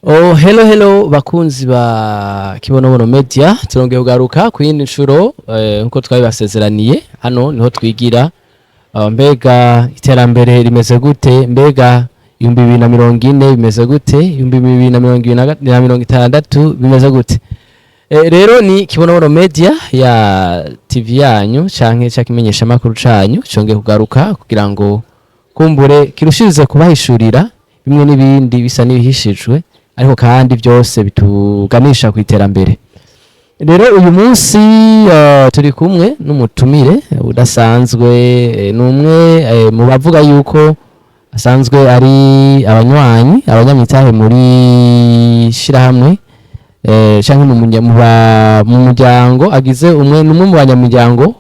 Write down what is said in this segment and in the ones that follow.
Oh, hello hello bakunzi ba Kibonobono Media, turongeye kugaruka ku yindi nshuro nkuko twabibasezeraniye. Hano niho twigira mbega iterambere rimeze gute, mbega 2040 bimeze gute, 2060 bimeze gute? Rero ni Kibonobono Media ya TV yanyu canke ca kimenyesha makuru canyu, congeye kugaruka kugira ngo kumbure kirushirize kubahishurira bimwe n'ibindi bisa n'ibihishijwe, ariko kandi byose bituganisha ku iterambere. Rero uyu munsi turi kumwe n'umutumire udasanzwe, ni umwe mu bavuga yuko asanzwe ari abanywanyi, abanyamitahe muri shirahamwe canke mu muryango, agize umwe n'umwe mu banyamuryango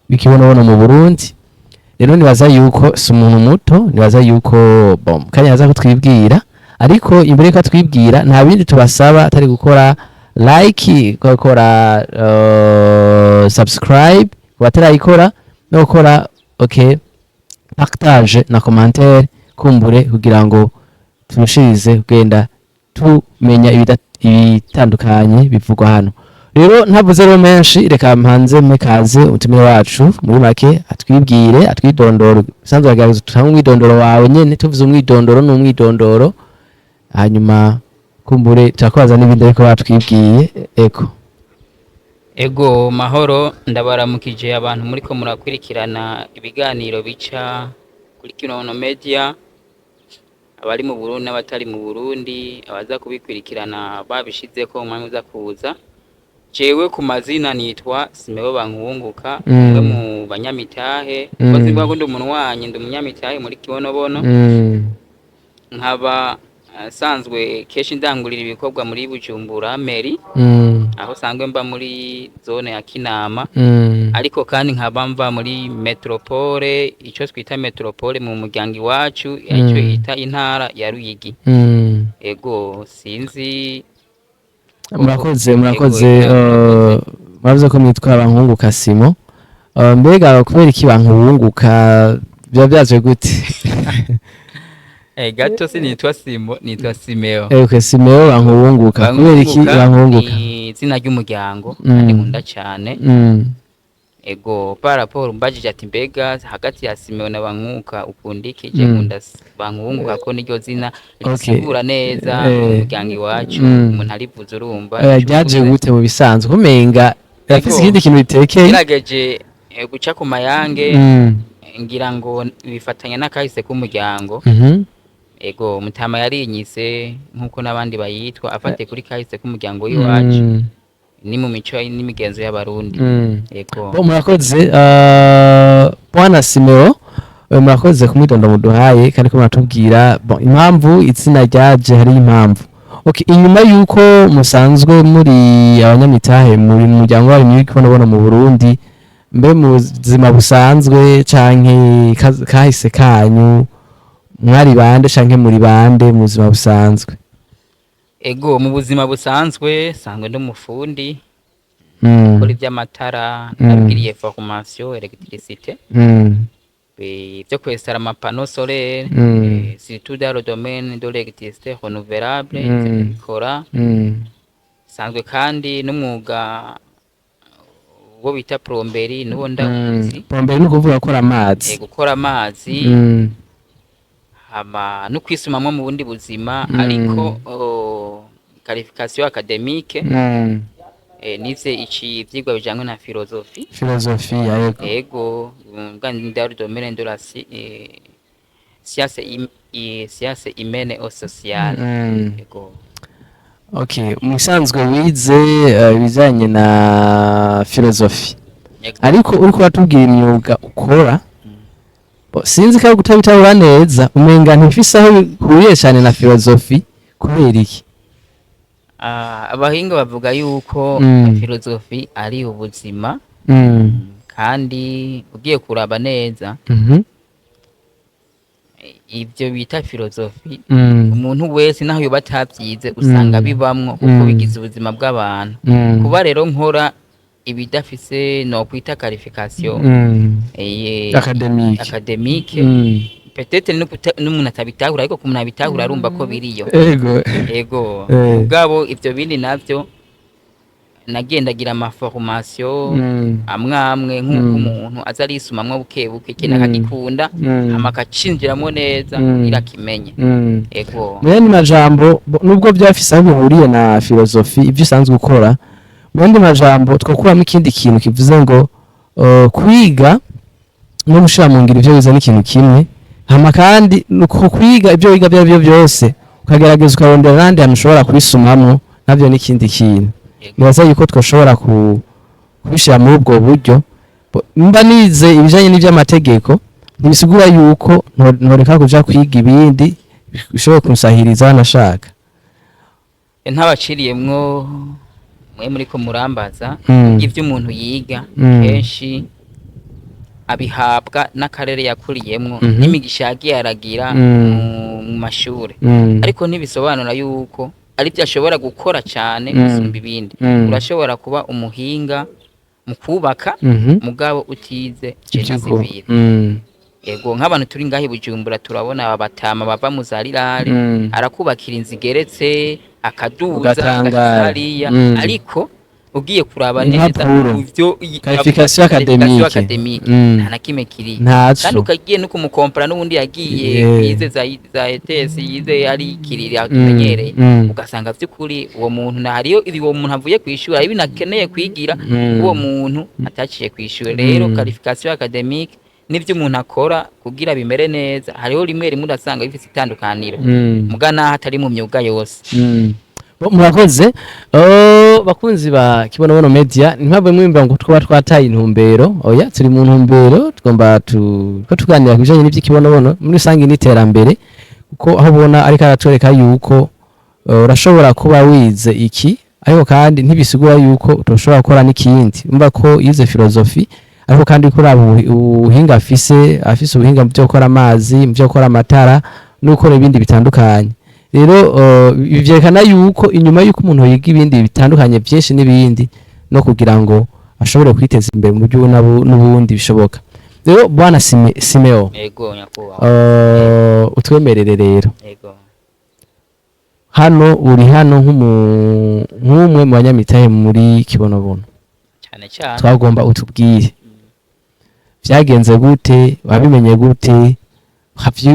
w'Ikibonobono mu Burundi. Rero nibaza yuko si umuntu muto, nibaza yuko bon kanya aza kutwibwira, ariko imbere yuko atwibwira nta bindi tubasaba atari gukora like, gukora subscribe ku batarayikora, no gukora okay partage na commentaire, kumbure kugira ngo turushirize kugenda tumenya ibitandukanye bivugwa hano. Rero ntavuze rero menshi, reka mpanze mekaze umutumire wacu, muri make atwibwire, atwidondoro. Sanzwe agaragaza tutange umwidondoro wawe nyene, tuvuze umwidondoro n'umwidondoro, hanyuma kumbure turakubaza n'ibindi, ariko batwibwiye eko. Ego, mahoro, ndabaramukije abantu muriko murakurikirana ibiganiro bica kuri Kinono Media, abari mu Burundi n'abatari mu Burundi, abaza kubikurikirana babishizeko umwanya uza kuza. Jewe ku mazina nitwa Simeo Bankunguka, umwe mu banyamitahe, ko simvuga ko ndi umunwanyi, ndi umunyamitahe muri Kibonobono, nkaba sanzwe kenshi ndangurira ibikorwa muri Bujumbura Mairie, aho sanzwe mba muri zone ya Kinama, ariko kandi nkaba mva muri métropole, ico twita métropole mu muryango iwacu, ico ita intara ya Ruyigi. Ego, sinzi. Murakoze. Ego, murakoze. Ego, murakoze. Muravuze ko mwitwa Bankunguka Simo. Mbega kubera iki Bankunguka, biba byaje gute? Gato sinitwa Simo, nitwa Simeo. Okay, Simeo Bankunguka, kubera iki Bankunguka? Ni izina ry'umuryango kandi nkunda cane. Ego, par rapport mbajije ati mbega hagati ya Simeo na Bankunguka ukunda iki? Je nkunda Bankunguka ko niryo zina risigura neza umuryango iwacu. Umuntu arivuze urumva ico Ryaje uvuze. gute mu bisanzwe? Kumenga birafise ikindi kintu bitekeye. Ngerageje guca ku mayange, ngira ngo bifatanya n'akahise k'umuryango. Ego, mutama yarinyise nk'uko n'abandi bayitwa, afatiye kuri kahise k'umuryango w'iwacu, ni mu mico n'imigenzo y'Abarundi. Ego. Bon, murakoze, bwana Simeo, murakoze ku mwidondo muduhaye kandi ko muratubwira bon impamvu izina ryaje, hari impamvu. Okay, inyuma yuko musanzwe muri abanyamitahe muri mu muryango wanyu w'Ikibonobono mu Burundi, mbe mu buzima busanzwe canke kahise kanyu mwari bande, canke muri bande mu buzima busanzwe? Ego, mu buzima busanzwe sanzwe ndi umufundi gukora iby'amatara. Nabwiriye formation électricité, byo kwesara ama panneaux solaires, surtout dans le domaine de l'électricité renouvelable. Ivyo ndabikora. Sanzwe kandi n'umwuga wo bita plomberie, n'uwo ndawuzi. Plomberie ni ukuvuga gukora amazi? Gukora amazi, hama no kwisumamwo mu bundi buzima, ariko qualification académique, nize ici ivyigwa bijanywe na philosophie. Philosophie, yego. Ego, dans le domaine de la science science humaine et sociale. Ego. Okay, musanzwe wize ibijanye na philosophie? Ego. Ariko uriko uratubwira imyuga ukora, bo, sinzi ko ari kutabitahura neza, umenga ntifise aho bihuriye cane na philosophie, kubera iki? Ah, abahinga bavuga yuko philosophie ari ubuzima, kandi ugiye kuraba neza, ivyo bita philosophie, umuntu wese naho yoba atavyize usanga bibamwo, kuko bigize ubuzima bw'abantu. Kuba rero nkora ibidafise no kwita qualification Académique. académique, Peut-être n'umuntu atabitahura, ariko ku muntu abitahura arumva ko biriyo. Ego. Mugabo ivyo bindi navyo nagendagira amaformation amwe amwe, nk'uko umuntu aza arisumamwo buke buke ikintu akagikunda, hama akacinjiramwo neza kugira akimenye. Ego. Mu yandi majambo, nubwo byafise aho bihuriye na filozofi ibyo usanzwe ukora, mu yandi majambo twakuramo ikindi kintu kivuze ngo kwiga no gushira mu ngiro ivyo wize ni ikintu kimwe. Hama kandi nuko kwiga ibyo wiga ibyo ari byo byose, ukagerageza ukarondera n'ahandi hantu ushobora kubisumamwo, navyo n'ikindi kintu. Nibaza yuko twashobora kubishira muri ubwo buryo. Mba nize ibijanye n'ivy'amategeko, ntibisigura yuko ntoreka kuja kwiga ibindi bishobora kunsahiriza nashaka. Ntabaciriyemwo mwe muriko murambaza, ivyo umuntu yiga kenshi abihabwa n'akarere yakuriyemwo n'imigisha yagiye aragira mu mashure, ariko ntibisobanura yuko aribyo ashobora gukora cyane gusumba ibindi. Urashobora kuba umuhinga mu kubaka, mugabo utize génie civil. Ego, nk'abantu turi ngaho i Bujumbura turabona aba batama bava mu za rirare, arakubakira inzu igeretse, akaduza, Ugatangara. agashitsa hariya, ariko ugiye kuraba neza Impapuro. ivyo Qualification académique. Académique, nta na kimwe kiri. Ntaco. Kandi ukagiye no kumukompara n'ubundi yagiye yize za ETS, yize ari kiriri aho tumenyereye, ugasanga vy'ukuri uwo muntu na hariyo ibi uwo muntu avuye kw'ishuri hari ibintu akeneye kwigira uwo muntu ataciye kw'ishuri. Rero qualification académique n'ivyo umuntu akora kugira bimere neza, hariho rimwe rimwe urasanga bifise itandukaniro, muga naho atari mu myuga yose. Murakoze. Bakunzi ba Kibonobono Media, ntimwave mwimba ngo twaba twataye intumbero. Oya, turi mu ntumbero, tugomba ko tuganira ku bijanye n'ivy'ikibonobono muri rusange n'iterambere, kuko aho ubona ariko aratwereka yuko urashobora kuba wize iki, ariko kandi ntibisigura yuko utoshobora gukora n'ikindi. Umva ko yize filozofi, ariko kandi uriko uraba ubuhinga afise ubuhinga mu byo gukora amazi, mu byo gukora amatara no gukora ibindi bitandukanye. Rero ibi vyerekana yuko inyuma yuko umuntu yiga ibindi bitandukanye byinshi n'ibindi, no kugira ngo ashobore kwiteza imbere mu buryo n'ubundi bishoboka. Rero bwana Simeo, Ego, nyakubahwa. Utwemerere rero, Ego. hano uri hano nk'umwe mu banyamitahe muri Kibonobono. Cyane cyane. Twagomba utubwire vyagenze gute, wabimenye gute,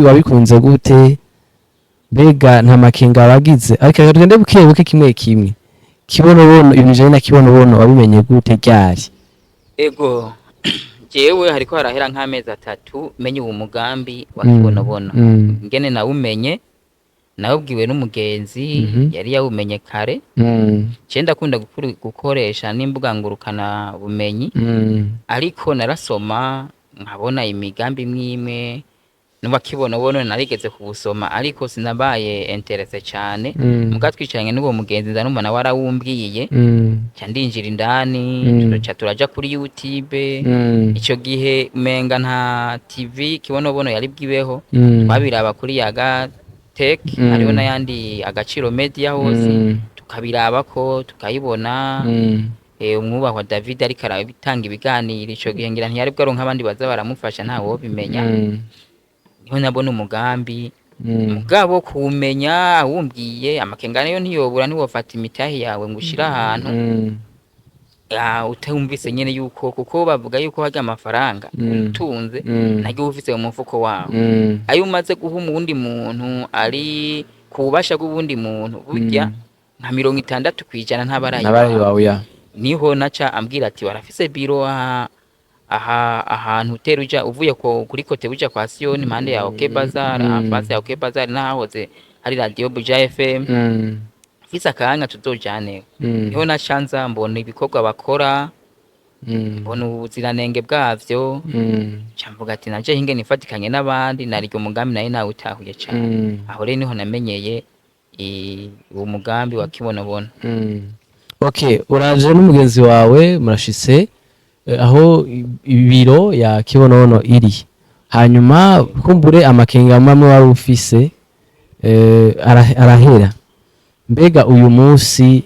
wabikunze gute, mbega nta makenga wagize? Ariko reka tugende buke buke, kimwe kimwe. Kibonobono, ibintu bijanye na Kibonobono wabimenye gute, ryari? Ego, jewe hariko harahera nk'amezi 3 menye uwo mugambi wa Kibonobono. Ngene nawumenye, nawubwiwe n'umugenzi yari yawumenye kare. Je ndakunda gukoresha n'imbuga ngurukana bumenyi, ariko narasoma nkabona imigambi imwe imwe n'uwa Kibonobono narigeze kuwusoma, ariko sinabaye intéressé cyane. Muga twicaranye n'uwo mugenzi, ndanumva nawe arawumbwiye, ca ndinjira indani, turaca turaja kuri YouTube. Ico gihe umenga nta TV Kibonobono yari bwibeho, twabiraba kuri Yaga Tech, hariho n'ayandi Agaciro Media hose, tukabirabako tukayibona. Umwubahwa David ariko arabitanga ibiganiro ico gihe, ngira ntiyari bwaronka abandi baza baramufasha, nta wobimenya. Niho nabona umugambi. Mugabo kuwumenya wumbwiye, amakenga nayo ntiyobura, ntiwofata imitahe yawe ngo ushire ahantu utumvise nyene yuko, kuko bavuga yuko harya amafaranga utunze naryo uba ufise mu mufuko wawe, ayo umaze guha umuwundi muntu ari ku bubasha bw'uwundi muntu, burya nka 60% ntaba ari Nabari ayiwawe. wawe ya. Niho naca ambwira ati barafise biro aha ahantu utera uja uvuye kuri côté uja kwa Siyoni, impande ya OK Bazar, face ya OK Bazar n'ahahoze hari radio Buja FM, mfise akanya tuzojaneho. Niho naca nza mbona ibikorwa bakora, mbona ubuziranenge bwavyo, nca mvuga ati nanje hinge nifatikanye n'abandi, nariryo umugambi nayo nawutahuye cane. Aho rero niho namenyeye uwo mugambi wa Kibonobono. Okay, uraje n'umugenzi wawe, murashitse aho ibiro ya Kibonobono iri. Hanyuma kumbure amakenga amwe wari ufise arahera. Mbega uyu munsi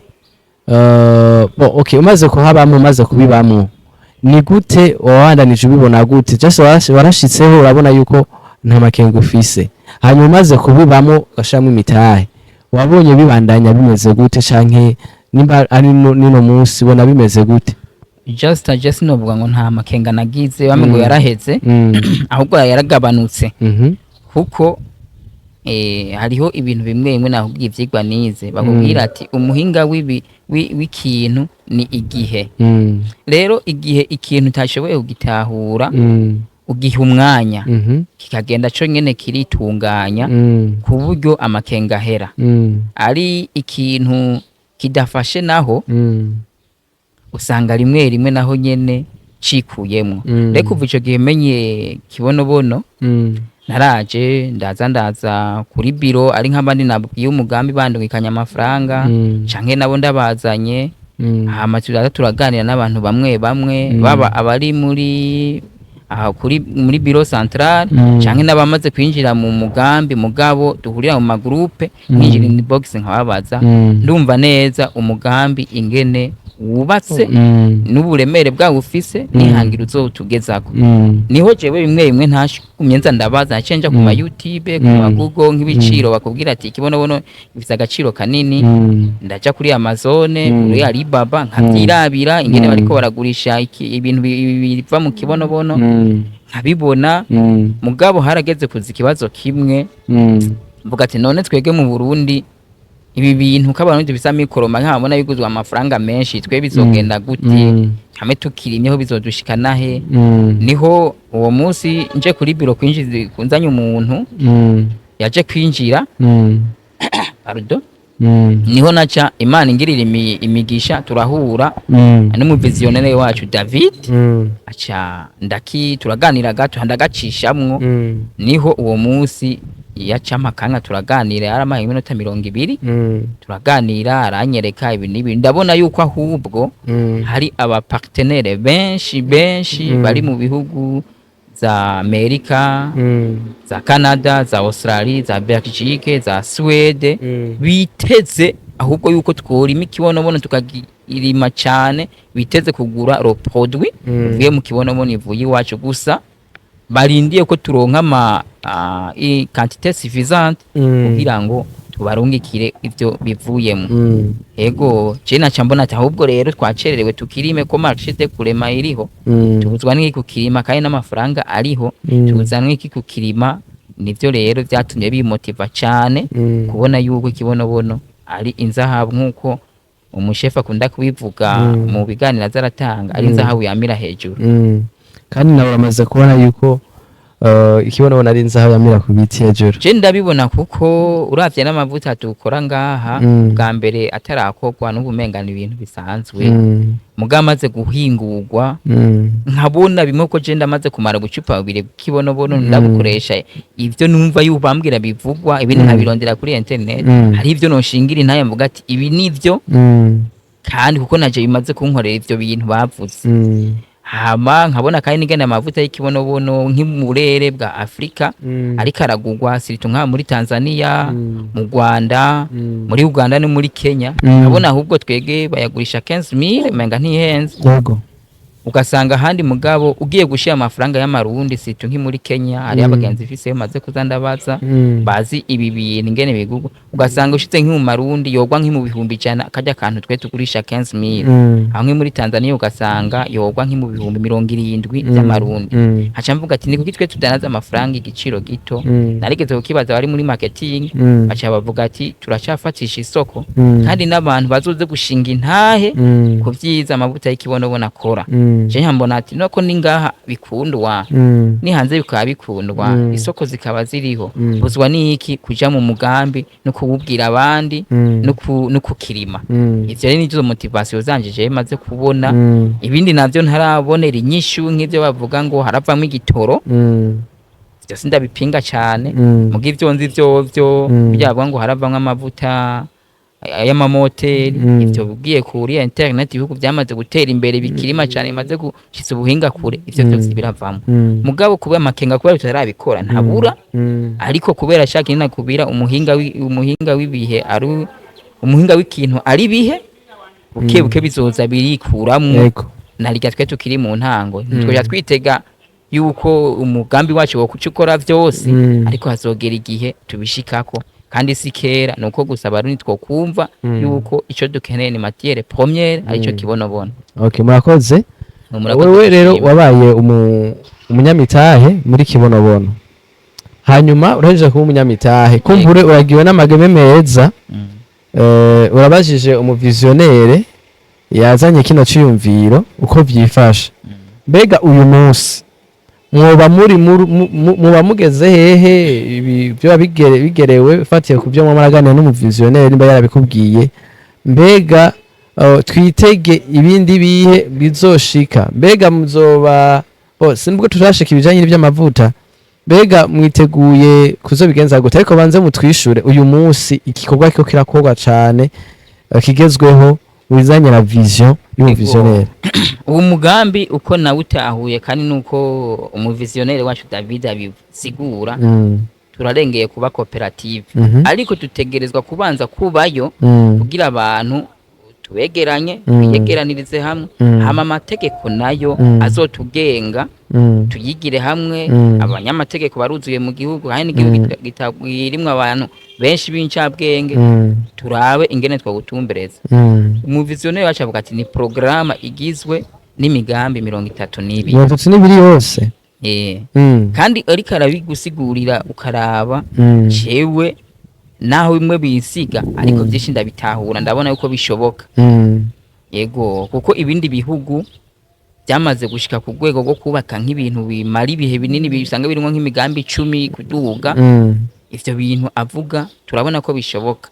bon, okay, umaze kuhabamwo, umaze kubibamwo, ni gute wabandanije ubibona gute? Just warashitseho urabona yuko Nta makenga ufise. Hanyuma umaze kubibamo, ugashiramo imitahe, wabonye bibandanya bimeze gute, canke nimba ari nino munsi ubona bimeze gute? Just novuga ngo nta makenga nagize bamwe ngo yaraheze, ahubwo yaragabanutse, kuko hariho ibintu bimwe bimwe nakubwiye, ivyigwa nize bakubwira ati umuhinga w'ikintu ni igihe. Rero igihe ikintu utashoboye kugitahura, ugiha umwanya, kikagenda co nyene kiritunganya, ku buryo amakenga ahera. Ari ikintu kidafashe naho, usanga rimwe rimwe naho nyene cikuyemwo. Rero kuva ico gihe menye Kibonobono, naraje ndaza kuri biro, ari nk'abandi nabwiye umugambi bandungikanya amafaranga, canke nabo ndabazanye, hama turaza turaganira n'abantu bamwe bamwe, baba abari muri aha kuri muri bureau central, canke n'abamaze kwinjira mu mugambi, mugabo duhurira mu ma groupe, nkinjira inbox nkababaza, ndumva neza umugambi ingene wubatse, n'uburemere bwawo ufise, nihangira uzotugezako. Niho jewe bimwe bimwe ntashumye nza ndabaza, naciye nja ku ma YouTube, ku ma Google, nk'ibiciro bakubwira ati ikibonobono gifise agaciro kanini, ndaja kuri Amazon, kuri Alibaba, nkavyirabira ingene bariko baragurisha ibintu biva mu kibonobono, nkabibona. Mugabo harageze kuza ikibazo kimwe, mvuga ati none twebwe mu Burundi ibi bintu ko abarundi bisa mikoroma nkabona biguzwa amafaranga menshi, twe bizogenda gute? Hamwe tukirimyeho bizodushikana he? Niho uwo munsi nje kuri biro kwinjiza, nzanye umuntu yaje kwinjira, pardon, niho naca Imana ingirira imigisha, turahura n'umu visionnaire wacu David, aca ndaki turaganira gato, ndagacishamwo. Niho uwo munsi yacampa akanya turaganira, yaramaye iminota 20, turaganira, aranyereka ibi n'ibi, ndabona yuko ahubwo hari aba partenaire benshi benshi bari mu bihugu za Amerika, za Canada, za Australie, za Belgique, za Suède, biteze ahubwo yuko tworima ikibonobono tukagirima cyane, biteze kugura le produit ivuye mu kibonobono, ivuye iwacu, gusa barindiye ko turonka ama quantité suffisante kugira ngo tubarungikire ivyo bivuyemo. Ego, je naca mbona ati ahubwo rero twacererewe, tukirime ko marché de kurema iriho, tubuzwa n'iki kukirima kandi n'amafaranga ariho? Tubuzwa n'iki kukirima? Nivyo rero vyatumye bimotiva cane kubona yuko ikibonobono ari inzahabu, nk'uko umushefu akunda kubivuga mu biganiro azaratanga, ari inzahabu yamira hejuru. Kandi nawe uramaze kubona yuko ikibonobono ari inzahabu yamira ku biti hejuru. Je ndabibona, kuko uravye n'amavuta dukora ngaha, bwa mbere atarakorwa n'ubu umenga ni ibintu bisanzwe, mugabo amaze guhingurwa, nkabona bimwe, ko je ndamaze kumara gucupa bubiri bw'ikibonobono, ndabukoresha ivyo numva yuko bambwira bivugwa, ibindi nkabirondera kuri internet. Hari ivyo noshingira intaye mvuga ati ibi nivyo, kandi kuko naje bimaze kunkorera ivyo bintu bavuze. Hama nkabona kandi n'ingene amavuta y'ikibonobono nk'imurere bwa Afrika ariko aragugwa, surtout nka muri Tanzania, mu Rwanda, muri Uganda no muri Kenya. Nkabona ahubwo twege bayagurisha 15000, menga ntihenze. Ugasanga ahandi mugabo ugiye gushira amafaranga y'amarundi, surtout nki muri Kenya hariyo abagenzi mfise maze kuza ndabaza, bazi ibi bintu ingene bigurwa, ugasanga ushitse nki mu marundi yogwa nki mu 100,000 karya kantu twe tugurisha 15000. Aho nki muri Tanzania ugasanga yogwa nki mu 70,000 by'amarundi. Haca mvuga ati ni kuki twe tudanaza amafaranga igiciro gito? Narigeze kukibaza bari muri marketing, baca bavuga ati turacafatisha isoko, kandi n'abantu bazoze gushinga intahe ku vyiza amavuta y'ikibonobono akora. Je nkambona ati noko ni ngaha bikundwa, ni hanze bikaba bikundwa, isoko zikaba ziriho, buzwa n'iki kuja mu mugambi no kuwubwira abandi no kukirima? Ivyo rero nizo motivation zanje jewe maze kubona. Ibindi navyo ntarabonera inyishu, nk'ivyo bavuga ngo haravamwo igitoro, ivyo sindabipinga cane. Muga ivyo nzi vyovyo, byavuga ngo haravamwo amavuta y'amamoteri, ivyo ugiye kuri internet, ibihugu byamaze gutera imbere bikirima cane, bimaze gushitsa ubuhinga kure, ivyo vyose biravamwo. Mugabo kuba amakenga kubera tutarabikora ntabura, ariko kubera shaka ina kubira umuhinga w'ibihe ari umuhinga w'ikintu ari bihe, buke buke bizoza birikuramwo. Narirya twe tukiri mu ntango ntitwoja twitega. Yuko umugambi wacu wo kuca ukora vyose, ariko hazogera igihe tubishikako, kandi si kera. Nuko gusa abarundi twokumva yuko ico dukeneye ni matière première, arico kibonobono. Okay, murakoze. Murakoze Wewe rero gushima. wabaye umunyamitahe muri Kibonobono, hanyuma urahejeje kuba umunyamitahe, kumbure uragiwe n'amageme meza. Urabajije umuvisionnaire yazanye kino ciyumviro uko vyifashe. Mbega uyu munsi mwoba muri muba mugeze hehe? Ibi byoba bigerewe fatiye ku byo mwamaraganira n'umuvisionnaire, nimba yarabikubwiye. Mbega twitege ibindi bihe bizoshika? Mbega muzoba bo sinubwo turashika ibijanye n'ivy'amavuta, mbega mwiteguye kuzobigenza gute? Ariko banze mutwishure, uyu munsi igikorwa kiko kirakorwa cane, kigezweho mu bijanye na vision y'umuvisionnaire? Uwo mugambi uko nawutahuye, kandi nuko umuvisionnaire wacu David abisigura, turarengeye kuba koperative, ariko dutegerezwa kubanza kubayo kugira abantu tubegeranye, twiyegeranirize hamwe, hama amategeko nayo azotugenga tuyigire hamwe. Abanyamategeko baruzuye mu gihugu, kandi n'igihugu kitagwirimwo abantu benshi b'incabwenge. Turabe ingene twogutumbereza. Umuvisionnaire wacu avuga ati ni porogaramu igizwe n'imigambi 32. 32 yose? Eh. Kandi ariko arabigusigurira ukaraba. Jewe naho bimwe bisiga, ariko byinshi ndabitahura, ndabona yuko bishoboka. Yego, kuko ibindi bihugu byamaze gushika ku rwego rwo kubaka nk'ibintu bimara ibihe binini, bisanga birimo nk'imigambi 10 kuduga. Ivyo bintu avuga turabona ko bishoboka.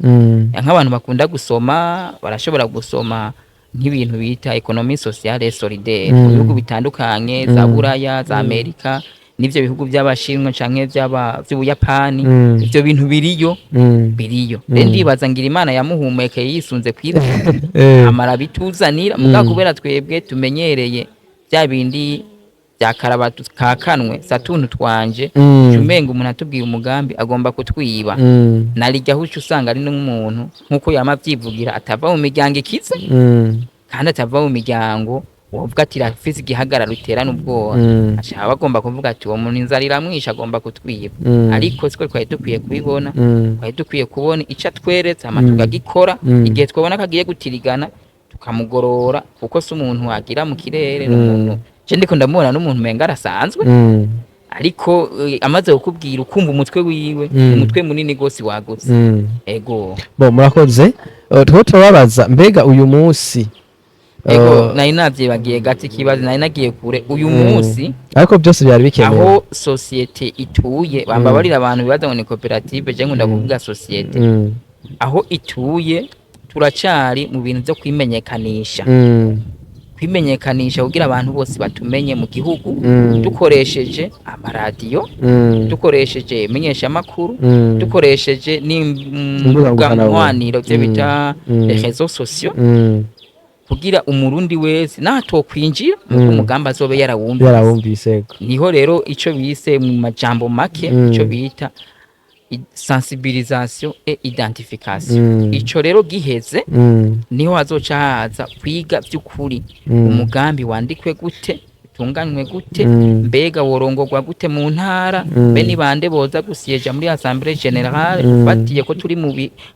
Nk'abantu bakunda gusoma barashobora gusoma nk'ibintu bita économie sociale et solidaire mu bihugu bitandukanye, za Buraya, za Amerika, n'ivyo bihugu by'Abashinwa canke vy'Ubuyapani. Ivyo bintu biriyo. Biriyo. Rero ndibaza ngira Imana yamuhumekeye yisunze kwira amara bituzanira mugabo, kubera twebwe tumenyereye bya bindi bya karaba kakanwe satuntu twanje, umenga umuntu atubwiye umugambi agomba kutwiba. Narijya aho uca usanga ari n'umuntu, nk'uko yama avyivugira, atava mu miryango ikize, kandi atava mu miryango wovuga ati irafise igihagararo iterana ubwoba. Aca bagomba kuvuga ati uwo muntu inzara iramwishe, agomba kutwiba. Ariko siko twari dukwiye kubibona. Twari dukwiye kubona ico atweretse, hama tukagikora. Igihe twabona ko agiye gutirigana, tukamugorora, kuko si umuntu wagira mu kirere, ni umuntu je ndiko ndamubona n'umuntu umenga arasanzwe, ariko amaze kukubwira ukumva umutwe wiwe, umutwe munini gose wagutse. Ego. Bo, murakoze. Turiko turababaza mbega uyu munsi Ego, nari navyibagiye gati ikibazo, nari nagiye kure. Uyu munsi ariko byose byari bikenewe. Aho sosiyete ituye, bambabarira abantu bibaza ngo ni koperative, je nkunda kuvuga sosiyete. Aho ituye turacari mu bintu vyo kwimenyekanisha, kwimenyekanisha kugira abantu bose batumenye mu gihugu, dukoresheje amaradiyo, dukoresheje imenyeshamakuru, dukoresheje Imbuga n'imbuga ngurukanabumenyi. nkoranyambaga, ivyo bita les réseaux sociaux, kugira umurundi wese natokwinjira umugambi azobe yarawumvise. Yarawumvise, yego. Niho rero ico bise mu majambo make, ico bita sensibilisation et identification. Ico rero giheze, niho hazoca haza kwiga vy'ukuri umugambi wandikwe gute, utunganywe gute, mbega worongorwa gute mu ntara, mbe ni bande boza gusiyeja muri assemblée générale, batiye ko turi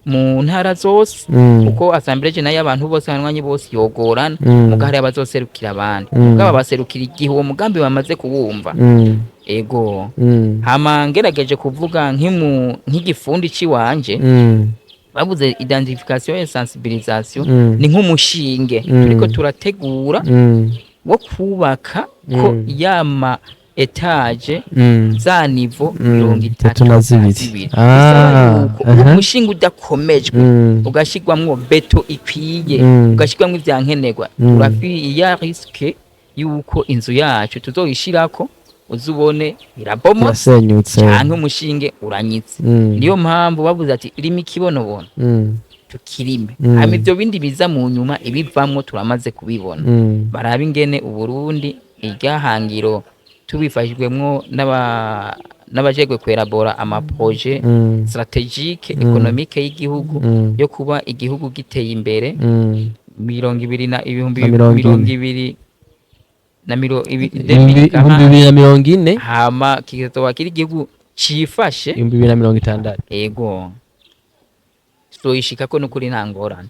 mu ntara zose, kuko assemblée générale y'abantu bose, abanywanyi bose, yogorana. Muga hari abazoserukira abandi, mugabo baserukira igihe uwo mugambi bamaze kuwumva. Ego. Hama ngerageje kuvuga nk'igifundi ciwanje, babuze identification et sensibilisation, ni nk'umushinge turiko turategura wo kubaka ko yama étages, za niveaux mirongo itatu itatu na na zibiri. zibiri. Ah, Bisaba yuko uwo mushinge udakomejwe, ugashyirwamwo béton ikwiye, ugashyirwamwo ivyankenerwa, urafi ya risque yuko inzu yacu tuzoyishirako uzubone irabomotse, irasenyutse, canke umushinge uranyitse. Niyo mpamvu bavuze ati rima ikibonobono, tukirime, hama ivyo bindi biza mu nyuma, ibivamwo turamaze kubibona. Barabe ingene Uburundi iryahangiro tubifashijwemwo n'abajejwe kwerabora amaprojets stratégiques économiques y'igihugu, yo kuba igihugu giteye imbere mirongo ibiri na ibihumbi Na mirongo ine. mirongo ibiri na miro ibi 2040. Hama kizoba kiri igihugu cifashe. 2060. Ego, tuzoyishikako nukuri, nta ngorane.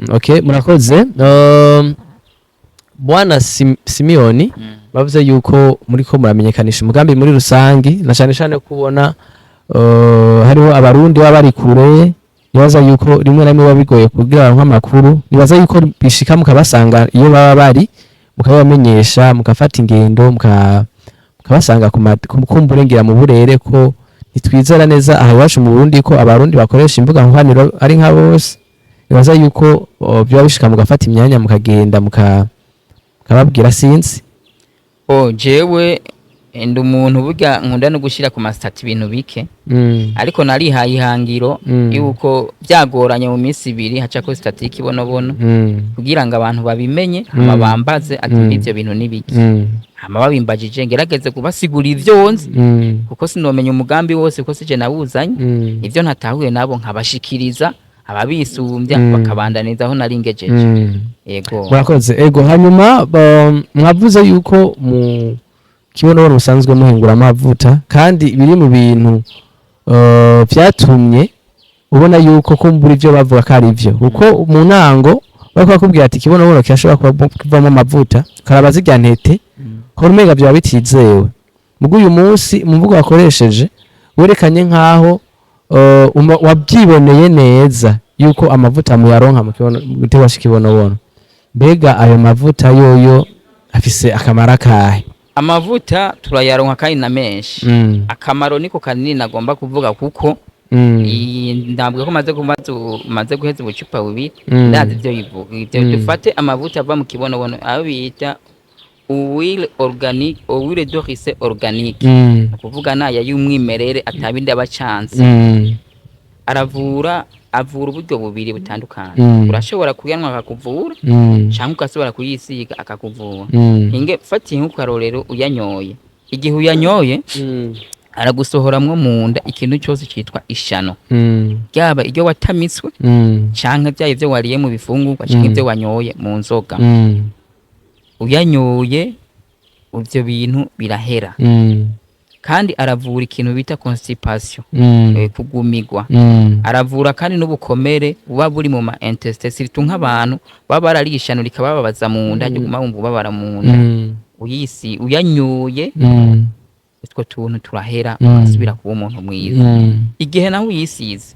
Okay, murakoze. Bwana Simiyoni, bavuze yuko muriko muramenyekanisha umugambi muri rusangi, na cyane cyane kubona hariho Abarundi baba bari kure. Nibaza yuko rimwe na rimwe biba bigoye kugira baronke amakuru. Nibaza yuko bishika mukabasanga iyo baba bari, mukabibamenyesha, mukafata ingendo, mukabasanga kumburengera mu burere, ko ntitwizera neza aha iwacu mu Burundi ko Abarundi bakoresha imbuga nkoraniro ari nka bose. Nibaza yuko biba bishika mugafata imyanya, mukagenda, mukababwira, sinzi. Oh, jewe ndi umuntu burya nkunda no gushira ku ma statuts ibintu bike, ariko narihaye ihangiro yuko byagoranye mu minsi 2 hacako statut y'ikibonobono kugira ngo abantu babimenye, hama bambaze ati ivyo bintu nibiki. Hama babimbajije ngerageze kubasigurira ivyo nzi, kuko sinomenya umugambi wose, kuko sije nawuzanye. Ivyo ntatahuye nabo nkabashikiriza ababisumbya, bakabandaniza aho nari ngejeje. Yego. Murakoze. Ego, hanyuma mwavuze yuko mu kibonobono musanzwe muhingura amavuta, kandi biri mu bintu vyatumye ubona yuko kumbura ivyo bavuga ko ari vyo, kuko mu ntango bariko bakubwira ati ikibonobono kirashobora kuba kivamo amavuta, karaba zirya ntete, ko umenga vyoba bitizewe. Mugo uyu munsi mu mvugo wakoresheje werekanye nkaho wabyiboneye neza yuko amavuta muyaronka mu giterwa c'ikibonobono. Mbega ayo mavuta yoyo afise akamaro akahe? Amavuta turayaronka kandi na menshi. Akamaro niko kanini nagomba kuvuga, kuko ntabwo ko maze guheza ubucupa bubiri, ndazi ibyo bivuga ibyo. Dufate amavuta ava mu kibonobono, ayo bita huile organique, huile de ricin organique, ni ukuvuga naya y'umwimerere, atabindi aba acanze. Aravura, avura uburyo bubiri butandukanye. Urashobora kuyanywa akakuvura, cyangwa ugasubira kuyisiga akakuvura. Inge fatiye nk'ukarorero, uyanyoye, igihe uyanyoye aragusohoramwo mu nda ikintu cyose cyitwa ishano, ryaba iryo watamitswe, canke byaba ibyo wariye mu bifungurwa, canke ibyo wanyoye mu nzoga. Uyanyoye ivyo bintu birahera. Kandi aravura ikintu bita constipation, kugumigwa. Aravura kandi n'ubukomere buba buri mu ma intestins, surtout nk'abantu baba barariye ishano rikabababaza mu nda, ryo guma wumva ubabara mu nda. Uyisi uyanyoye, utwo tuntu turahera, ugasubira kuba umuntu mwiza. Igihe nawe uyisize,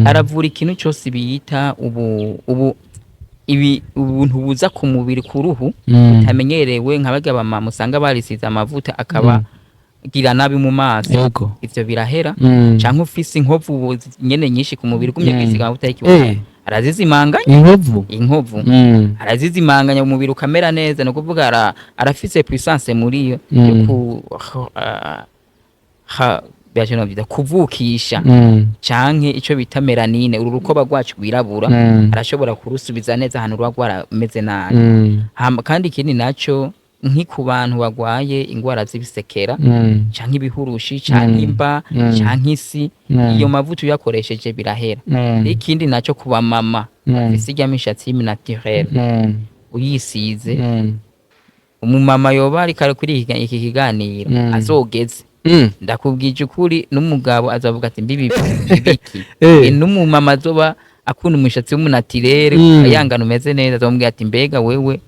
aravura ikintu cyose bita ubu ibi ubuntu buza ku mubiri, ku ruhu, butamenyerewe, nka barya bamama usanga barisize amavuta akaba gira nabi mu maso. Ivyo birahera. Canke ufise inkovu ubu nyene nyinshi ku mubiri, ugumye kwisiga amavuta y'ikibonobono, arazizimanganya. Inkovu? Inkovu. Arazizimanganya, umubiri ukamera neza. Ni ukuvuga arafise puissance muri yo yo ku ha byaje no byita kuvukisha, canke ico bita mélanine, uru rukoba rwacu rwirabura, arashobora kurusubiza neza ahantu ruba rwarameze nabi. Hama kandi ikindi naco, nki ku bantu bagwaye ingwara z'ibisekera, canke ibihurushi, canke imba, canke isi, iyo mavuta uyakoresheje birahera. Ikindi naco, ku bamama bafise irya mishatsi y'imi naturelle, uyisize, umumama yoba ariko ari kuri iki kiganiro, azogeze, ndakubwije ukuri, n'umugabo azavuga ati mbibi biki. N'umumama azoba akunda umushatsi w'umu naturel, ayangana umeze neza, azomubwira ati mbega wewe,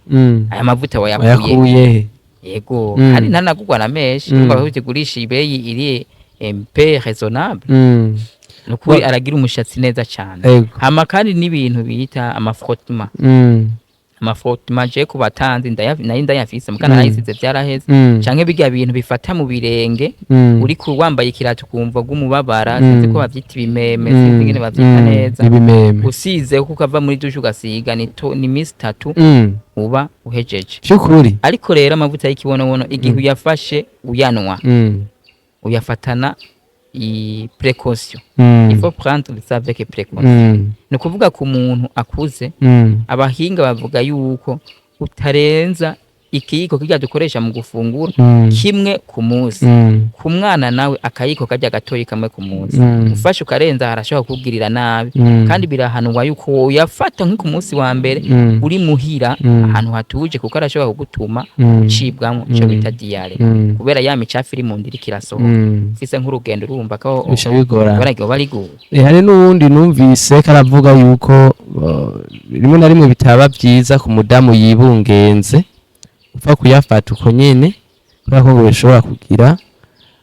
aya mavuta wayakuye? Wayakuye he? Yego. Kandi ntanagurwa na menshi. Urumva ko tugurisha ibeyi iri mpe raisonnable. Nukuri aragira umushatsi neza cyane. Hama kandi n'ibintu bita ama frottements. Ama frottements, je ku batanzi nari ndayafise mukana, nayisize byaraheze. Canke birya bintu bifata mu birenge, uri ku wambaye ikirato ukumva rw'umubabara, sinzi ko bavyita ibimeme, sinzi ingene bavyita neza. Ibimeme. Usize kuko ukava muri douche ugasiga, ni misi 3 uba uhejeje. Vy'ukuri? Ariko rero amavuta y'ikibonobono, igihe uyafashe uyanwa, uyafatana i précaution. Il faut prendre ça avec précaution. Ni ukuvuga ku muntu akuze, abahinga bavuga yuko utarenza Ikiyiko kirya dukoresha mu gufungura, kimwe ku munsi. Ku mwana nawe akayiko karya gatoyi kamwe ku munsi. Ufashe ukarenza harashobora kukugirira nabi. Kandi birahanurwa yuko woyafata nko ku munsi wa mbere uri muhira, ahantu hatuje, kuko arashobora kugutuma ucibwamwo ico bita diarrhée, kubera ya micafu iri mu nda iriko irasohoka. Ufise nk'urugendo, urumva ko Bica bigorana. ibara riguye. Hari n'uwundi numvise ko aravuga yuko rimwe na rimwe bitaba vyiza ku mudamu yibungenze upfa kuyafata uko nyene, kubera ko ngo bishobora kugira.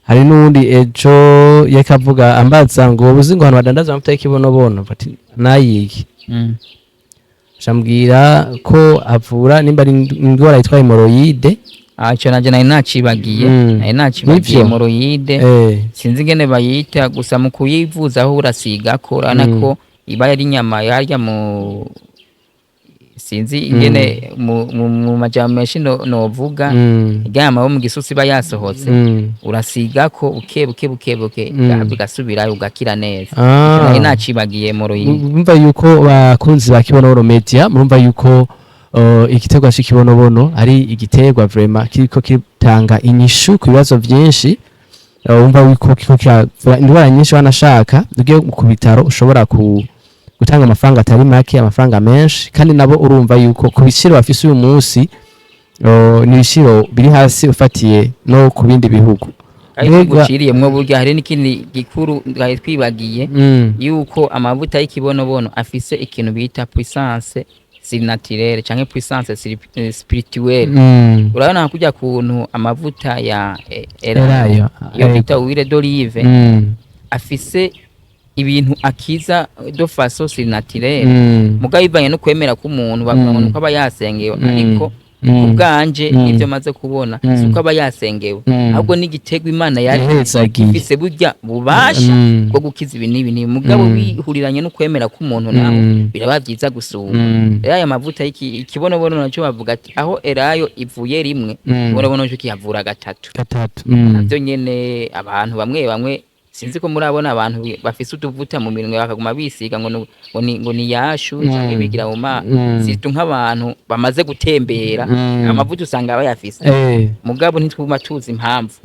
Hari n'uwundi ejo yakavuga ambaza ngo uzi ngo ahantu badandaza amavuta y'ikibonobono, bati nayiki, acambwira ko avura nimba ari indwara yitwa hémorroïde. Ah, ico nanje nari nacibagiye. Nari nacibagiye. Nivyo? Hémorroïde, sinzi ingene bayita, gusa mu kuyivuza aho urasigako, urabona ko iba ari inyama yarya mu, sinzi ingene mu majambo menshi novuga, iryama yo mu gisusi iba yasohotse. Urasigako buke buke buke buke, bigasubirayo, ugakira neza. Nari nacibagiye hémorroïde. Murumva yuko, bakunzi ba Kibonobono Media, murumva yuko igiterwa c'ikibonobono ari igiterwa vraiment kiriko kitanga inyishu ku bibazo vyinshi. Wumva yuko kiriko kiravura indwara nyinshi, wanashaka ugiye ku bitaro ushobora gutanga amafaranga atari make, amafaranga menshi, kandi nabo urumva yuko ku biciro bafise uyu munsi, ni ibiciro biri hasi ufatiye no ku bindi bihugu. Ariko guciriyemwo, burya hari n'ikindi gikuru twari twibagiye, yuko amavuta y'ikibonobono afise ikintu bita puissance surnaturelle canke puissance spirituelle. Urabona kurya kuntu amavuta ya Elayo, elayo, iyo bita huile d'olive, afise ibintu akiza de façon surnaturelle, mugabo bivanye no kwemera k'umuntu, bavuga ngo nuko aba yasengewe, ariko ku bwanje, n'ibyo maze kubona, si uko aba yasengewe, ahubwo n'igiterwa Imana yari Yahezagiye. ifise burya bubasha bwo gukiza ibi n'ibi n'ibi, mugabo bihuriranye no kwemera k'umuntu naho biraba byiza gusumba. Rero aya mavuta ikibonobono nacyo bavuga ati aho elayo ivuye rimwe, ikibonobono cyo kiyavura gatatu. Gatatu. Navyo nyene abantu bamwe bamwe, sinzi ko murabona abantu bafise utuvuta mu minwe bakaguma bisiga ngo ngo ni yashu canke bigira mu ma situ, nk'abantu bamaze gutembera, amavuta usanga bayafise, mugabo ntitwuma tuzi impamvu,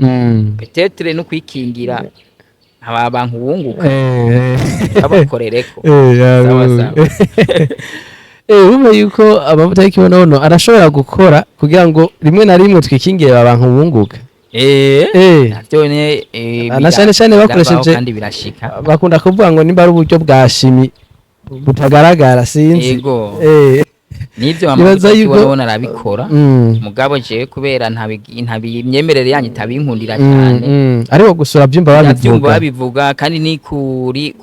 peut-être no kwikingira aba bantu bunguka babakorereko. Sawa, sawa. Urumva yuko amavuta y'ikibonobono arashobora gukora kugira ngo rimwe na rimwe twikingire abantu bunguka. Navyo ne Na cane cane birabaho kandi birashika. Bakunda kuvuga ngo nimba ari uburyo bwa chimie butagaragara, sinzi. Yego. Nivyo, Nibaza amavuta yuko y'ikibonobono arabikora, mugabo jewe kubera ntabi imyemerere yanyu itabinkundira cyane. Ariko gusura byumva Ndavyumva babivuga. Babivuga, kandi ni kuri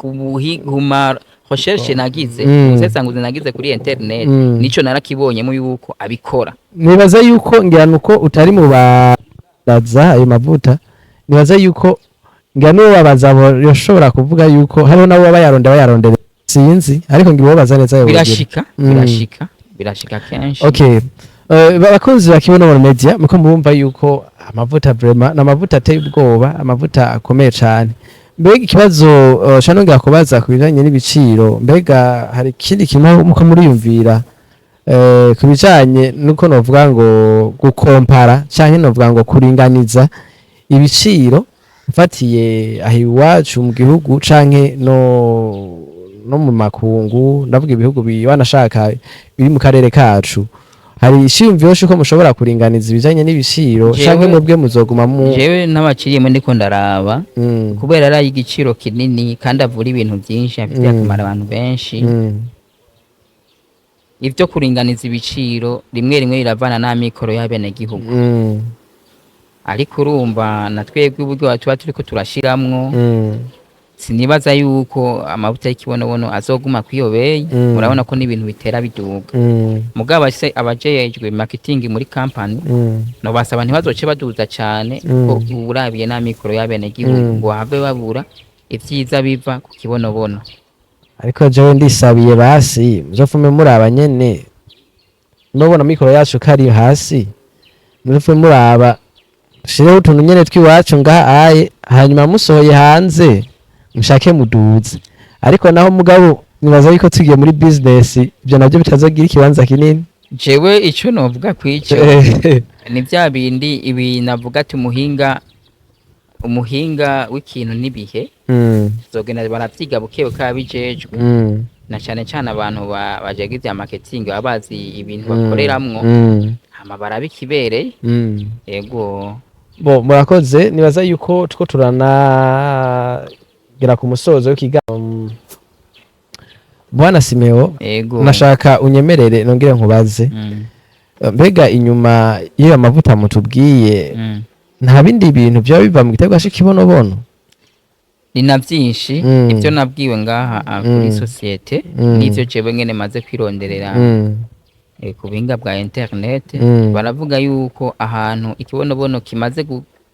kuma recherche nagize, ubusesanguzi nagize kuri internet, nico narakibonyemo yuko abikora. Nibaza yuko ngira nuko utari mu baraza ayo mavuta, nibaza yuko ngira n'uwo babaza yoshobora kuvuga yuko hariho nabo baba bayaronda bayarondera, sinzi, ariko ngira uwo baza neza yobagira. Birashika. Birashika kenshi. Okay. Abakunzi ba Kibonobono Media, muko murumva yuko amavuta vraiment ni amavuta ateye ubwoba, amavuta akomeye cane. Mbega ikibazo nongera kubaza ku bijanye n'ibiciro, mbega hari ikindi kintu muko muriyumvira ku bijanye nuko novuga ngo gukompara canke novuga ngo kuringaniza ibiciro mfatiye aho iwacu mu gihugu canke no mu makungu, ndavuga ibihugu wanashaka biri mu karere kacu, hari ishiyumviro c'uko mushobora kuringaniza ibijanye n'ibiciro canke mwebwe muzoguma mu Jewe n'abakiriyemo ndiko ndaraba, kubera ari igiciro kinini kandi avura ibintu byinshi afitiye akamaro abantu benshi, ivyo kuringaniza ibiciro rimwe rimwe biravana n'amikoro y'abenegihugu. Ariko urumva na twebwe uburyo tuba turiko turashiramwo, sinibaza yuko amavuta y'ikibonobono azoguma kwiyobeye. Murabona ko n'ibintu bitera biduga, mugabo se abajejwe marketing muri company, nobasaba ntibazoce baduza cane, ko urabiye n'amikoro y'abenegihugu, ngo bahave babura ivyiza biva ku kibonobono. Ariko jewe ndisabiye, basi muzofume muraba nyene, nubona mikoro yacu kari hasi, muzofume muraba dushireho utuntu nyene tw'iwacu ngaha aye, hanyuma musohoye hanze mushake muduze. Ariko naho mugabo nibaza yuko tugiye muri business, ibyo nabyo bitazogira ikibanza kinini. Jewe ico novuga kw'ico ni bya bindi ibi navuga ati umuhinga w'ikintu n'ibihe tuzogenda baravyiga buke buke abijejwe, na cane cane abantu bajejwe ivya marketing baba bazi ibintu bakoreramwo, hama barabikibereye. Ego. Bo murakoze, nibaza yuko two turanagera ku musozo w'ikiganiro. Bwana Simeo, Ego. nashaka unyemerere nongere nkubaze. Mbega inyuma y'iyo mavuta mutubwiye, nta bindi bintu byaba biva mu giterwa c'ikibonobono? Ni na vyinshi. Ivyo nabwiwe ngaha kuri société, n'ivyo jewe ngene maze kwironderera ku buhinga bwa internet, baravuga yuko ahantu ikibonobono kimaze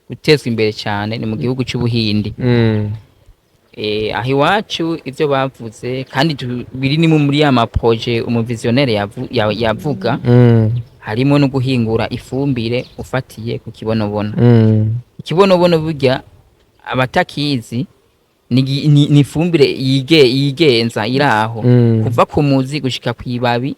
gutezwa imbere cyane ni mu gihugu c'Ubuhindi. Aho iwacu ivyo bavuze kandi biri ni muri ya ma projets umu visionnaire yavuga, harimo no guhingura ifumbire ufatiye ku kibonobono. Ikibonobono burya abatakizi ni ifumbire yigenza iraho kuva ku muzi gushika kw'ibabi.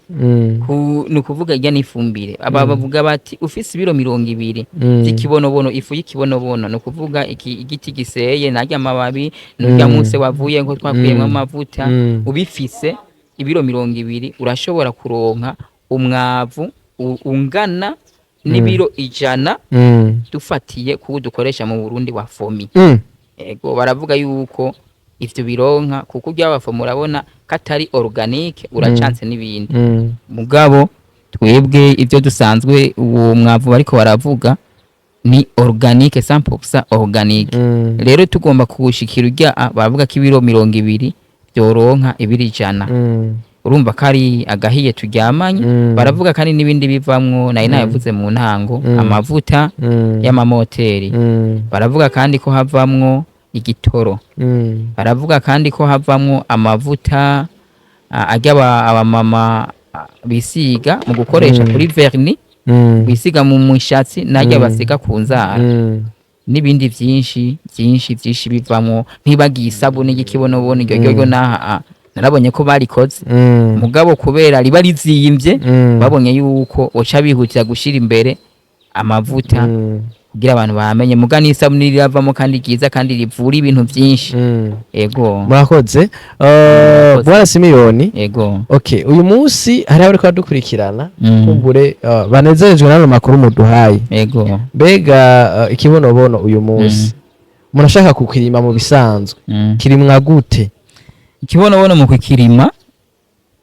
Ni ukuvuga irya n'ifumbire aba bavuga bati ufise ibiro 20 by'ikibonobono, ifu y'ikibonobono, ni ukuvuga igiti giseye narya amababi nurya muse wavuye ngo twakuyemo amavuta, ubifise ibiro 20 urashobora kuronka umwavu ungana n'ibiro 100, dufatiye kuwo dukoresha mu Burundi wa FOMI. Ego, baravuga yuko ivyo bironka kuko urya wa FOMI urabona katari organique, uracanse n'ibindi. Mugabo twebwe ibyo dusanzwe, uwo mwavu bariko baravuga ni organique, 100% organique. Rero tugomba kuwushikira urya baravuga ko ibiro 20 byoronka ibiro 100. Urumva ko ari agahiye turyamanye. Baravuga kandi n'ibindi bivamwo nari nabivuze mu ntango, amavuta y'amamoteri. Baravuga kandi ko havamwo igitoro. Baravuga kandi ko havamwo amavuta arya abamama bisiga mu gukoresha kuri vernis, bisiga mu mushatsi n'arya basiga ku nzara, n'ibindi byinshi byinshi byinshi bivamwo. Ntibagiye isabune y'ikibonobono, iryo ryo naha narabonye ko barikoze, mugabo kubera riba rizimbye, babonye yuko boca bihutira gushira imbere amavuta kugira abantu bamenye. Muga n'isabune riravamo kandi ryiza kandi rivura ibintu byinshi. Ego. Murakoze. Murakoze. Bwana Simiyoni. Ego. Okay, uyu munsi hari abariko badukurikirana, kumbure banezerejwe n'ano makuru muduhaye. Ego. Mbega ikibonobono uyu munsi umuntu ashaka kukirima mu bisanzwe, kirimwa gute? Ikibonobono mu kukirima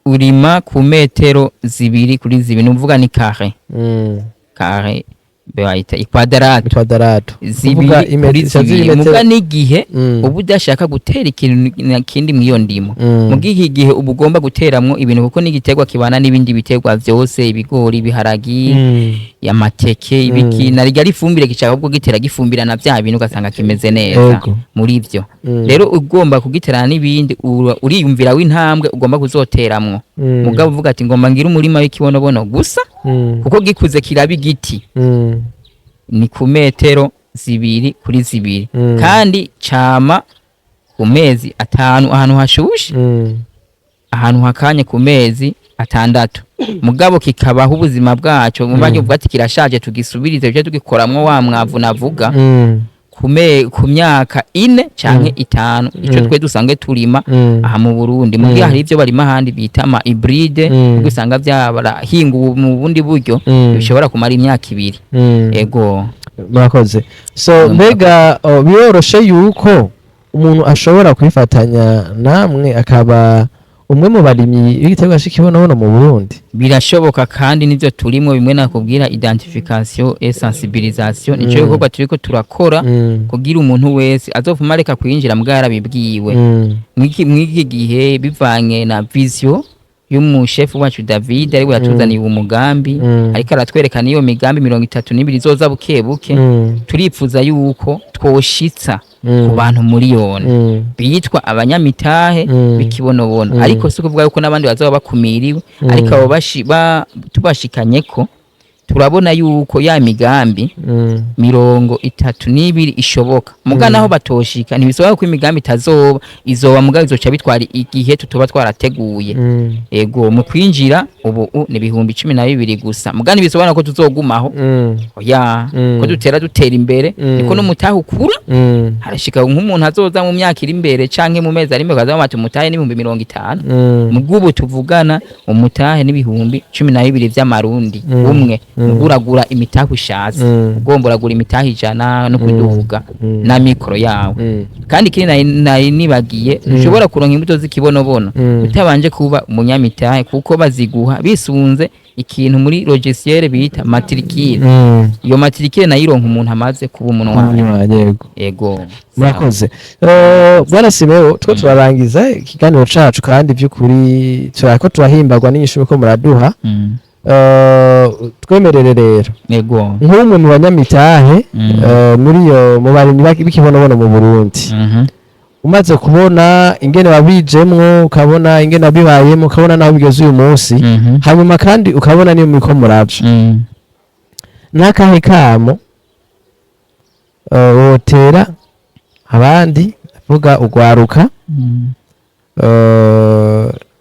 urima ku metero 2 kuri 2, ni ukuvuga ni carré. Carré bayita ikwadaratu. Kwadaratu. 2 kuri 2. Muga n'igihe uba udashaka gutera ikintu na kindi mw'iyo ndimo, mu gihe igihe uba ugomba guteramwo ibintu, kuko n'igiterwa kibana n'ibindi biterwa vyose, ibigori, ibiharagi, amateke, ibiki, narirya ari ifumbire gishaka ahubwo gitera gifumbira na vya bintu, ugasanga kimeze neza. Muri ivyo rero ugomba kugiterana n'ibindi, uriyumvira w'intambwe ugomba kuzoteramwo. Mugabo uvuga ati ngomba ngire umurima w'ikibonobono gusa, kuko gikuze kiraba igiti, ni ku metero 2 kuri 2, kandi cama ku mezi 5 ahantu hashushe, ahantu hakanye ku mezi 6. Mugabo kikabaho ubuzima bwaco mu buryo bwati kirashaje, tugisubirize byo tugikoramwo wa mwavu navuga, ku myaka 4 canke 5, ico twe dusanzwe turima aha mu Burundi. Mu gihe hari ivyo barima ahandi bita ama hybride, usanga vyarahinguwe mu bundi buryo, bishobora kumara imyaka 2. Ego. Murakoze. So mbega biroroshe yuko umuntu ashobora kwifatanya namwe akaba umwe mu barimyi b'igiterwa c'ikibonobono mu Burundi? Birashoboka, kandi nivyo turimo bimwe nakubwira, identification et sensibilisation, nico gikorwa turiko turakora kugira umuntu wese azopfuma areka kwinjira mbwa yarabibwiwe. Mw'iki gihe, bivanye na vision y'umushefu wacu David, ariwe yatuzaniye uwo mugambi, ariko aratwereka n'iyo migambi 32 izoza buke buke, turipfuza yuko twoshitsa ku bantu 1,000,000 bitwa abanyamitahe b'ikibonobono. Ariko si ukuvuga yuko n'abandi bazoba bakumiriwe, ariko abo tubashikanyeko. Turabona yuko ya migambi 32 ishoboka, muga naho batoshika ntibisobanura ko imigambi itazoba. Izoba, muga izoca bitwara igihe tutoba twarateguye. Ego, mu kwinjira ubu ni 12,000 gusa, muga ntibisobanura ko tuzogumaho. Oya. Ko dutera dutera imbere, niko n'umutahe ukura. Harashika nk'umuntu azoza mu myaka iri imbere canke mu mezi ari imbere, akaza bati umutahe n'50,000. Mubw'ubu tuvugana, umutahe n'12,000 vy'amarundi umwe. Muguragura imitahe ushatse, ugomba uragura imitahe 100 no kuduga na mikoro yawe. Kandi ikindi nari nibagiye, ntushobora kuronka imbuto z'ikibonobono utabanje kuba umunyamitahe, kuko baziguha bisunze ikintu muri logiciel bita matricule. Iyo matricule nayo ironka umuntu amaze kuba umunwa. Yego. Ego. Murakoze. Bwana Simeo, two turarangiza ikiganiro cacu, kandi by'ukuri turako turahimbagwa n'inyishu ko muraduha. Twemerere rero, nk'umwe mu banyamitahe muri iyo mu barimyi b'ikibonobono mu Burundi, umaze kubona ingene wabijemwo, ukabona ingene wabibayemo, ukabona naho bigeze uyu munsi, hanyuma kandi ukabona niyo muriko muraja, n'akahe kamo wotera abandi, vuga ugwaruka,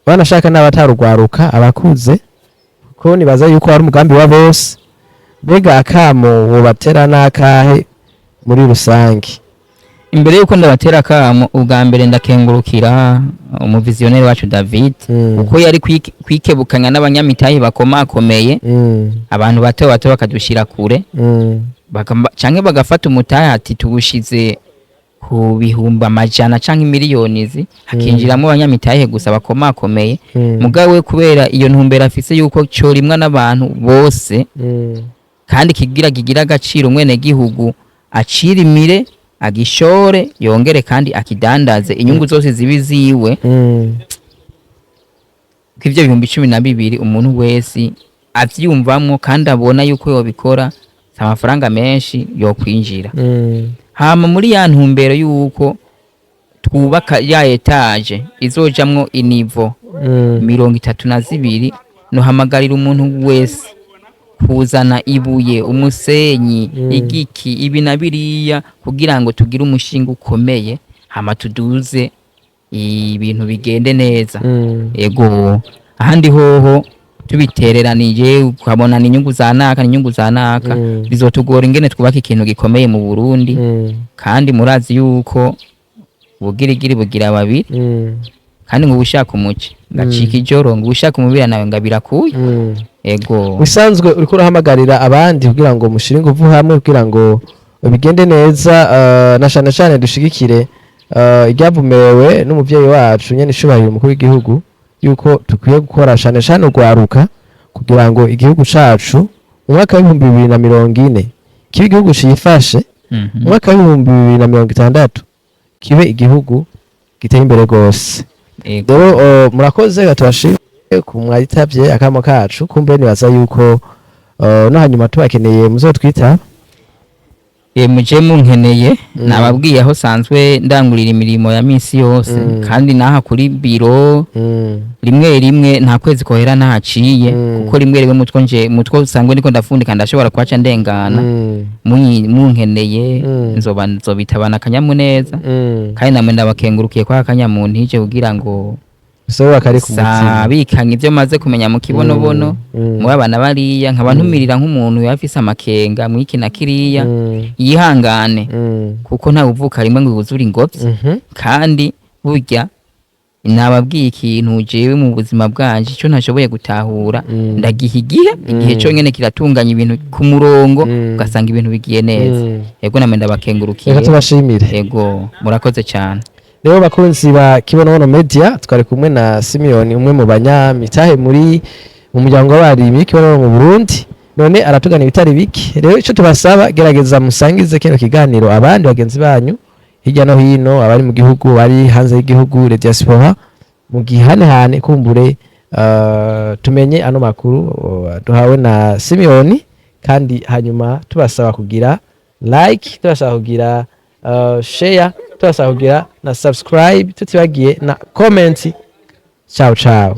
banashaka n'abatarugwaruka, abakuze, kuko nibaza yuko ari umugambi wa bose? Mbega akamo wobatera n'akahe muri rusange? Imbere yuko ndabatera akamo, ubwa mbere ndakengurukira umuvizioneri wacu David, kuko yari kwikebukanya n'abanyamitahe bakomakomeye, abantu bato bato bakadushira kure, canke bagafata umutahe ati tuwushize ku bihumbi amajana canke miliyoni, hakinjiramwo abanyamitahe gusa bakomakomeye. Mugabo kubera iyo ntumbero afise yuko corimwa n'abantu bose, kandi kigira kigira agaciro, umwene gihugu acirimire, agishore, yongere kandi akidandaze, inyungu zose zibi ziwe, ko ivyo 12,000 umuntu wese avyiyumvamwo kandi abona yuko yobikora, si amafaranga menshi yokwinjira. Hama muri ya ntumbero yuko twubaka ya étage izojamwo i niveau 32, nohamagarira umuntu wese kuzana ibuye, umusenyi, igiki, ibi na biriya, kugira ngo tugire umushinga ukomeye, hama tuduze ibintu bigende neza. Ego, ahandi hoho tubitereranije ukabona ni inyungu za naka, ni inyungu za naka, bizotugora ingene twubaka ikintu gikomeye mu Burundi. Kandi murazi yuko ubugirigiri bugira babiri, kandi ngo ubushaka umuce ngacika ijoro, ngo ubushaka umubira nawe ngabirakuye. Ego. Bisanzwe uriko urahamagarira abandi kugira ngo mushire inguvu hamwe kugira ngo bigende neza, na cane cane dushigikire iryavumewe n'umuvyeyi wacu nyene icubahiro umukuru w'igihugu, yuko dukwiye gukora cane cane urwaruka kugira ngo igihugu cacu mu mwaka w'2040 kibe igihugu cifashe, mu mwaka w'2060 kibe igihugu giteye imbere rwose. Ego. Rero murakoze, tubashimiye ku mwitavye akamo kacu. Kumbe nibaza yuko no hanyuma tubakeneye muzotwita. Muje munkeneye, nababwiye aho sanzwe ndangurira imirimo ya minsi yose, kandi naha kuri biro rimwe rimwe nta kwezi kohera nahaciye, kuko rimwe rimwe mutwo nje mutwo sangwe niko ndafundika, ndashobora kuhaca ndengana. Munkeneye, nzoba nzobitabana akanyamuneza. Kandi namwe ndabakengurukiye kwa akanyamuntije kugira ngo so kari ku mutima. Sabikanye ibyo maze kumenya mu kibonobono, mu abana bariya nkaba ntumirira nk'umuntu yafise amakenga mwiki na kiriya, yihangane, kuko ntawe uvuka rimwe ngo yuzure ingobyi. Kandi burya nababwiye ikintu, jewe mu buzima bwanje icyo ntashoboye gutahura, ndagiha igihe. Igihe cyonyine kiratunganya ibintu ku murongo, ugasanga ibintu bigiye neza. Yego, namwe ndabakengurukiye. Reka tubashimire. Yego, murakoze cyane. Rero bakunzi ba Kibonobono Media, twari kumwe na Simeon, umwe mu banyamitahe muri mu muryango w'abarimyi Kibonobono mu Burundi, none aratugana ibitari bike. Rero icyo tubasaba, gerageza musangize kino kiganiro abandi bagenzi banyu hirya no hino, abari mu gihugu, bari hanze y'igihugu, le diaspora, mu gihanehane, kumbure tumenye ano makuru duhawe na Simeon. Kandi hanyuma tubasaba kugira like, tubasaba kugira share, tubasaba kugira na subscribe, tutibagiye na comment. Ciao ciao.